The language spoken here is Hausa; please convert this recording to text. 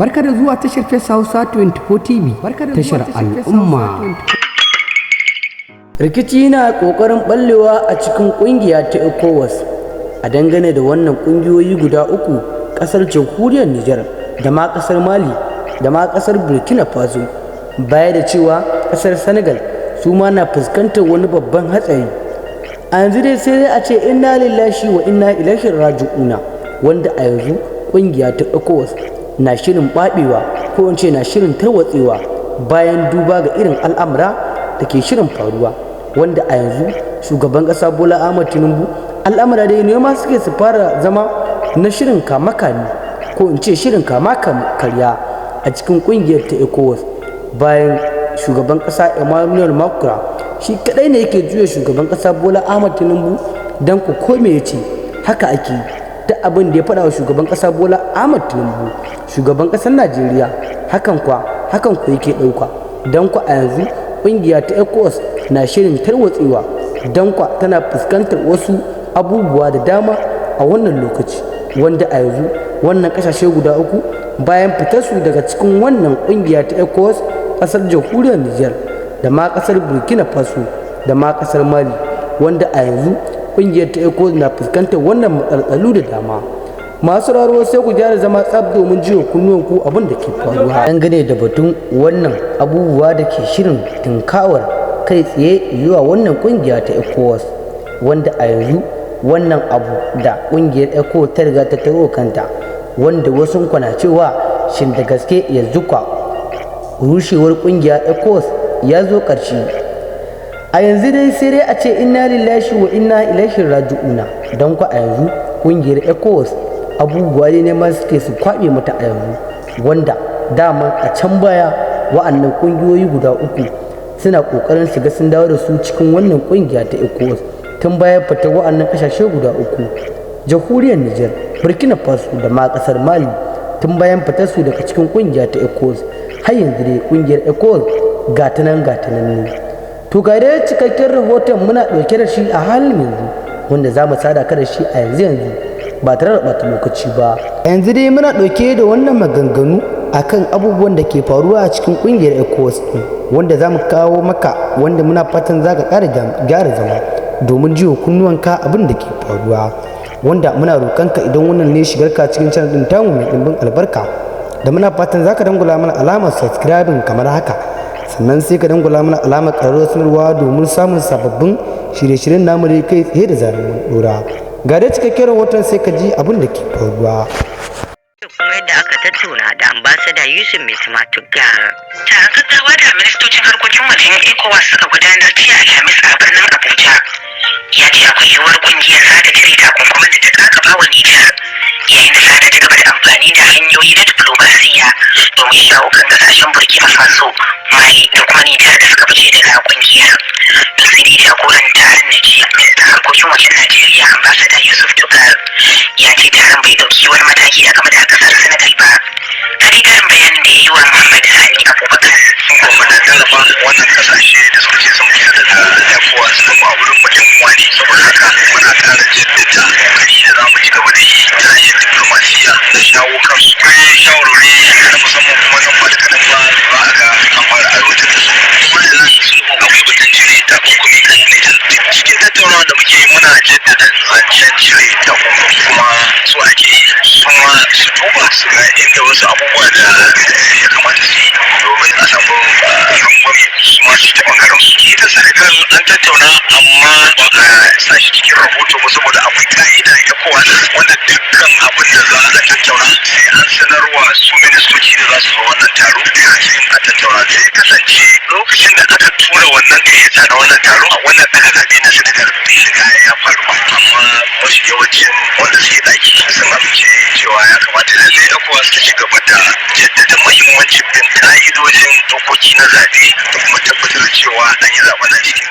Barka da zuwa tashar Fes Hausa 24 TV, tashar al'umma. Rikici na ƙoƙarin ɓallewa a cikin ƙungiya ta ECOWAS a dangane da wannan ƙungiyoyi guda uku: ƙasar jamhuriyar Nijar da ma ƙasar Mali da ma ƙasar Burkina Faso, baya da cewa ƙasar Senegal su ma na fuskantar wani babban hatsari. A yanzu dai sai dai a ce inna lillahi wa inna ilaihi raji'una, wanda a yanzu ƙungiya ta ECOWAS na shirin babewa, ko in ce na shirin tarwatsewa, bayan duba ga irin al'amura da ke shirin faruwa, wanda a yanzu shugaban ƙasa Bola Ahmad Tinubu, al'amura dai ne ma suke su fara zama na shirin kama kame, ko in ce shirin kama karya a cikin ƙungiyar ta ECOWAS, bayan shugaban ƙasa Emmanuel Macron shi kadai ne yake juya shugaban ƙasa Bola Ahmad Tinubu. Don ku kome ya ce haka ake yi, duk abin da ya faɗa wa shugaban ƙasa Bola Ahmad Tinubu, shugaban ƙasar Najeriya, hakan kwa hakan ku yake ɗauka. Don ku a yanzu ƙungiya ta ECOWAS na shirin tarwatsewa, don kwa tana fuskantar wasu abubuwa da dama a wannan lokaci, wanda a yanzu wannan ƙasashe guda uku, bayan fitarsu daga cikin wannan ƙungiya ta ECOWAS, ƙasar jamhuriyar Nijar da ma ƙasar Burkina Faso da ma ƙasar Mali, wanda a yanzu ƙungiyar ta ECOWAS na fuskantar wannan matsaltsalu da dama. Masu raro, sai ku gyara zama tsab domin jiwa kunnuwanku abin da ke faruwa dangane da batun wannan abubuwa da ke shirin tunkawar kai tsaye zuwa wannan kungiya ta ECOWAS, wanda a yanzu wannan abu da kungiyar ECOWAS ta riga ta taro kanta, wanda wasu kwana cewa shin da gaske yanzu kwa rushewar kungiya ECOWAS ya zo ƙarshe? A yanzu dai sai dai a ce inna lillahi wa inna ilaihi raji'una, don ku a yanzu kungiyar ECOWAS abubuwa ne ma suke su kwaɓe mata a yanzu, wanda dama a can baya wa'annan kungiyoyi guda uku suna ƙoƙarin shiga sun dawo da su cikin wannan kungiya ta ECOWAS tun bayan fitar wa'annan ƙasashe guda uku, jamhuriyar Nijar, Burkina Faso da ma ƙasar Mali. Tun bayan fitar su daga cikin kungiya ta ECOWAS, har yanzu dai kungiyar ECOWAS gatanan gatanan ne. To, ga dai cikakken rahoton muna ɗauke da shi a halin yanzu, wanda za mu sada ka da shi a yanzu yanzu ba tare da ɓata lokaci ba. Yanzu dai muna ɗauke da wannan maganganu akan abubuwan da ke faruwa a cikin ƙungiyar ECOWAS ɗin, wanda za mu kawo maka, wanda muna fatan za ka ƙara gyara zama domin jiwa kunnuwanka abin da ke faruwa, wanda muna roƙonka, idan wannan ne shigarka cikin channel ɗin tamu mai ɗimbin albarka, da muna fatan za ka dangula mana alamar subscribing kamar haka, sannan sai ka dangula mana alamar ƙararrawar sanarwa domin samun sababbin shirye-shiryen namu da kai tsaye da zarar mun ɗora. Ga dai cikakken rahoton, sai ka ji abin da ke faruwa. Kuma yadda aka tattauna da Ambasada Yusuf Mai Tuggar. Taron gaggawa da ministocin harkokin wajen ECOWAS suka gudanar jiya Alhamis a birnin Abuja ya ce akwai yiwuwar kungiyar za ta cire takunkumin da ta kakaba wa Nijar, yayin da za ta ci gaba da amfani da hanyoyi na diplomasiya domin shawo kan kasashen Burkina Faso, Mali da kuma Nijar da suka fice daga kungiyar. To, sai dai jagoran taron na jiya, ministan harkokin wajen Najeriya, Ambasada Yusuf Tuggar, ya ce taron bai dauki wani mataki a game da kasar Senegal ba. Ga dai karin bayanin da ya yi wa Muhammad Sani Abubakar. Muna tallafa wannan kasashe da suka ce sun fita daga ECOWAS, kuma a wurin mu yan uwa ne. Saboda haka muna ƙara jaddada kokari da za mu ci gaba da yi ta hanyar diplomasiya da shawo kansu. Akwai shawarwari na musamman, kuma nan ba da kaɗan ba za a ga an fara aiwatar da su. Kuma da nan akwai batun cire takunkumi kan Nijar. Cikin tattaunawa da muke yi, muna jaddada zancen cire takunkumi, kuma so ake yi su ma su duba su ga inda wasu abubuwa da ya kamata su yi domin a samu rangwame, su ma su ta bangaren su. Ita Senegal an tattauna, amma ba a sa shi cikin rahoto ba, saboda akwai ka'ida ECOWAS wanda dukkan abin da za a tattauna sai an sanarwa su ministoci da za su zo wannan taro kafin a tattauna. Sai kasance lokacin da aka tura wannan gayyata na wannan taro, a wannan ɗaga zaɓe na Senegal bai riga ya faru ba, amma mafi yawancin wanda suke ɗaki sun amince cewa ya kamata lallai ECOWAS ta ci gaba da jaddada muhimmancin bin ka'idojin dokoki na zaɓe da kuma tabbatar da cewa an yi zaɓen nan cikin